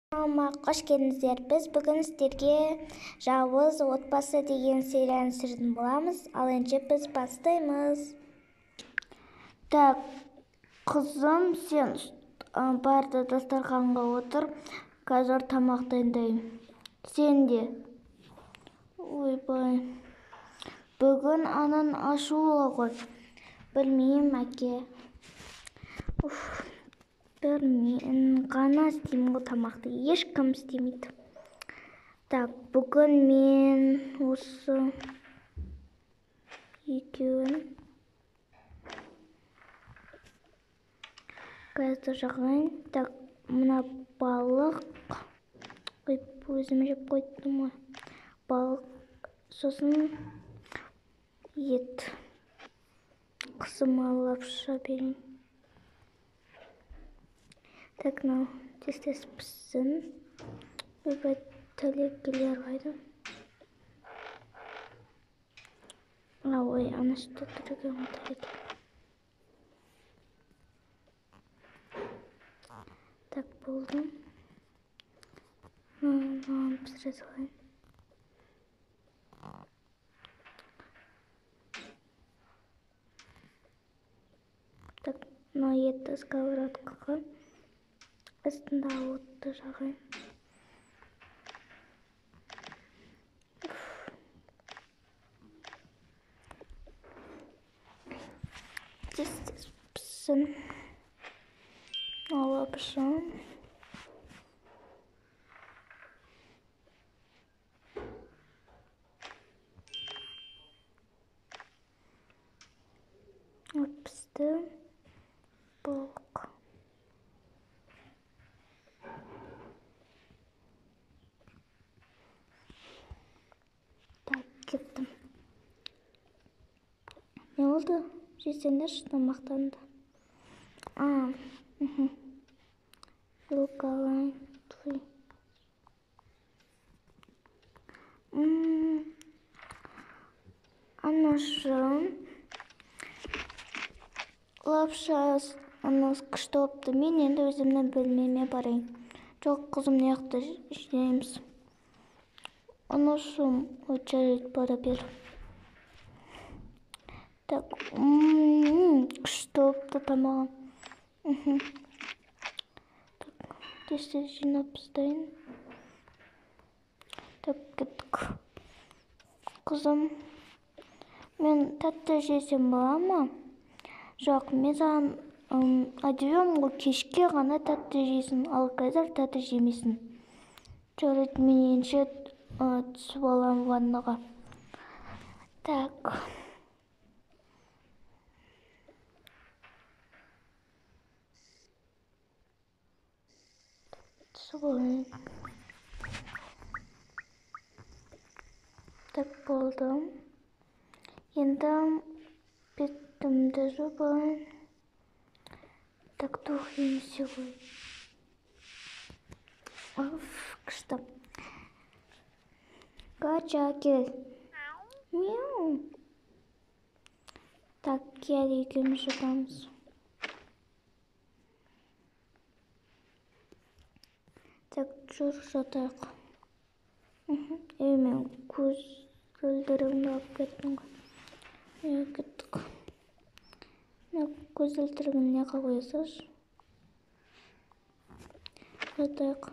Қош келдіңіздер. Біз бүгін сіздерге Жауыз отбасы деген серияны түсіретін боламыз. Ал енді біз бастаймыз. Так, қызым, сен бар да дастарханға отыр. Қазір тамақ дайындаймын. Сен де. Ойбай. Бүгін анаң ашулы ғой. Білмеймін, әке. Уф. Бір мен ғана істеймін ғой тамақты, ешкім істемейді. Так, бүгін мен осы екеуін газды жағайын. Так, мына балық, ой, өзім жеп қойдым ғой. Балық, сосын ет. Қызыма лапша берейін. Так, мынау тез-тез піссін. Ойбай, тәлекелер қайда? А, ой, ана жерде тұр екен ғой тәлеке. Так, болды. Мынаны пісіре салайын. Так, мынау етті сковородкаға. Астындағы отты жағайын. Тез-тез піссін. Лапша. Пісті. Балық. Кеттім. Не болды? Жесеңдерші тамақтанды. А, вилка алайын. Анашым, лапша күшті болыпты. Мен енді өзімнің бөлмеме барайын. Жоқ, қызым, мына жақта жейміз. Анашым, жарайды, бара бер. Так, күшті болыпты тамағым. Так, тез-тез жинап тастайын. Так, кеттік. Қызым, мен тәтті жесем бола ма? Жоқ, мен саған айтып едім ғой, кешке ғана тәтті жейсің, ал қазір тәтті жемейсің. Жарайды, мен енді түсіп аламын ваннаға. Так. Түсіп алайын. Так, болды. Енді бетімді жуып алайын. Так, духи сегодня. Уф, күшті. Кача, кел. Мяу. Так, кел, екеуміз жатамыз. Так, жүр, жатайық. Ей, мен көзілдірігімді алып кеттім ғой. Ей, кеттік. Мына көзілдірігін неге қоя салшы? Жатайық.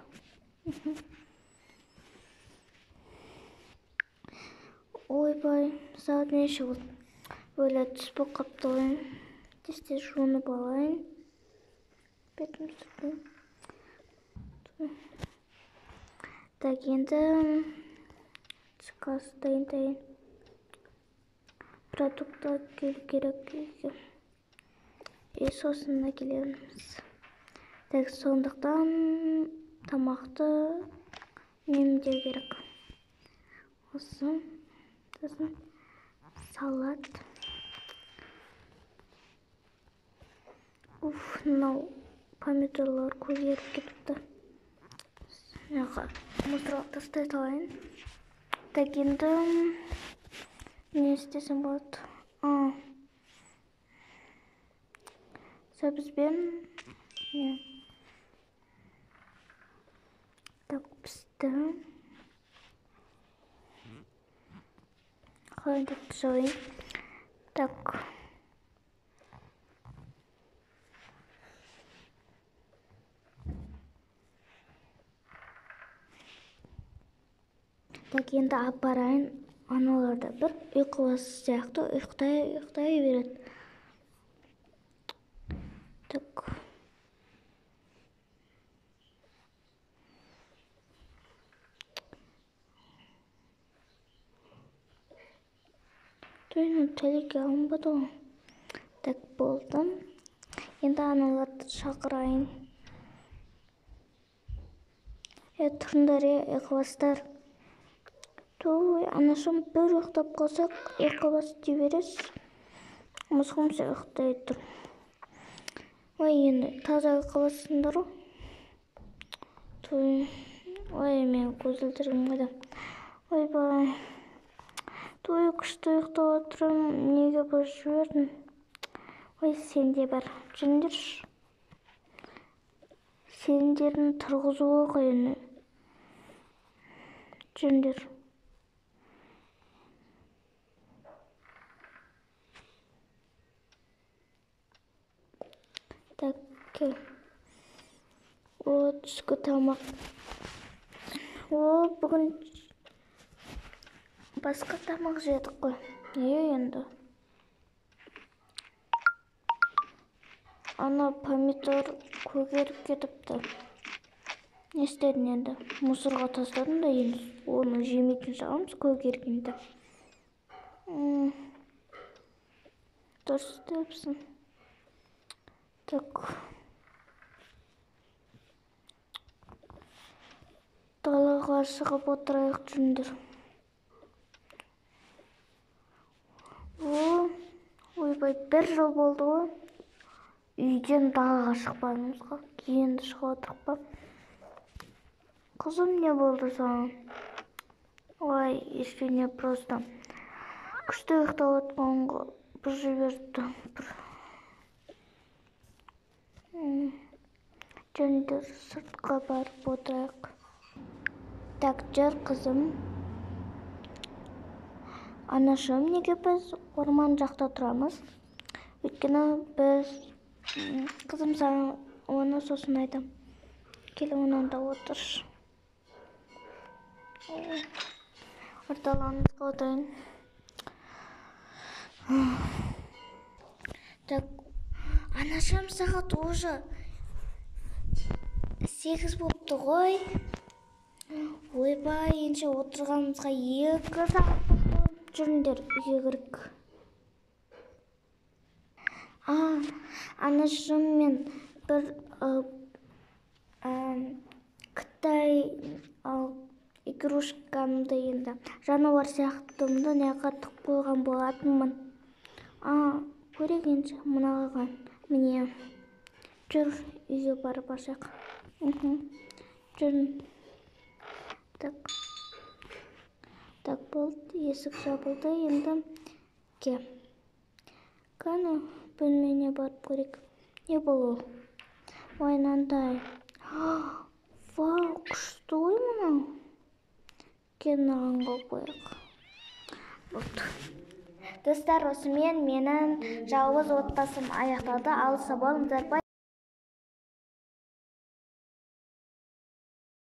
Ойбай, сағат неше болды? Өлі, түс болып қапты ғой. Тез-тез жуынып алайын. Бетім сүртейін. Так, енді түскі ас дайындайын. Продукт алып келу керек үйге. И сосын әкелеміз. Так, сондықтан тамақты үнемдеу керек. Осы. Сосын салат. Уф, мынау помидорлар көгеріп кетіпті. Мусорға тастай салайын. Так, енді не істесем болады? Сәбізбен не? Кетті. Холодильник жабайын. Так. Так, енді апарайын аналарды. Бір ұйқыбас сияқты ұйықтай береді. Так. Тойын тәлеке алынбады ғой. Так, болды. Енді аналарды шақырайын. Тұрыңдар, ұйқыбастар. Той, анашым, бір ұйықтап қалсақ, ұйқыбас дей бересіз. Мысығым сен ұйықтай тұр. Ой, енді таза ұйқыбассыңдар ғой. Той, ой, мен көзілдірігім қайда? Ойбай. Той, күшті ұйықтап отырмын, неге бұзып жібердің? Ой, сен де бар, жүріңдерші. Сендердің тұрғызуы қиын. Жүріңдер. Так, кел. О, түскі тамақ. О, бүгін басқа тамақ жедік қой. Не енді? Ана помидор көгеріп кетіпті. Не істедің енді? Мусорға тастадым да, енді оны жемейтін шығармыз көгергенді. Дұрыс істепсің. Так. Далаға шығып отырайық, жүріңдер. О, ойбай, бір жыл болды ғой. Үйден далаға шықпадымызға. Енді шығып отырық па? Қызым, не болды саған? Ой, ештеңе, просто күшті ұйықтап отқанға бұзып жіберді. Жүріңдер, сыртқа барып отырайық. Так, жүр, қызым. Анашым, неге біз орман жақта тұрамыз? Өйткені біз, қызым, саған оны сосын айтам. Кел, онан да отыршы. Орталарыңызға отырайын. Так, анашым, сағат уже 8 болыпты ғой. Ойбай, енді отырғанымызға 2 сағат болды. Жүріңдер, үйге кірік. Анашым, мен бір қытай игрушкамды енді жануар сияқтымды мына тығып қойған болатынмын. Көрейік енді мынаған. Міне, жүр, үйге барып ашайық. Жүрің. Так. Так, болды, есік жабылды, енді ке. Қане, бөлмеңе барып көрейік. Не бұл ол? Ой, мынандай. Вау, күшті ғой мынау. Кел, мынаған қойып қояйық. Болды. Достар, осымен менің жауыз отбасым аяқталды. Ал сау болыңыздар.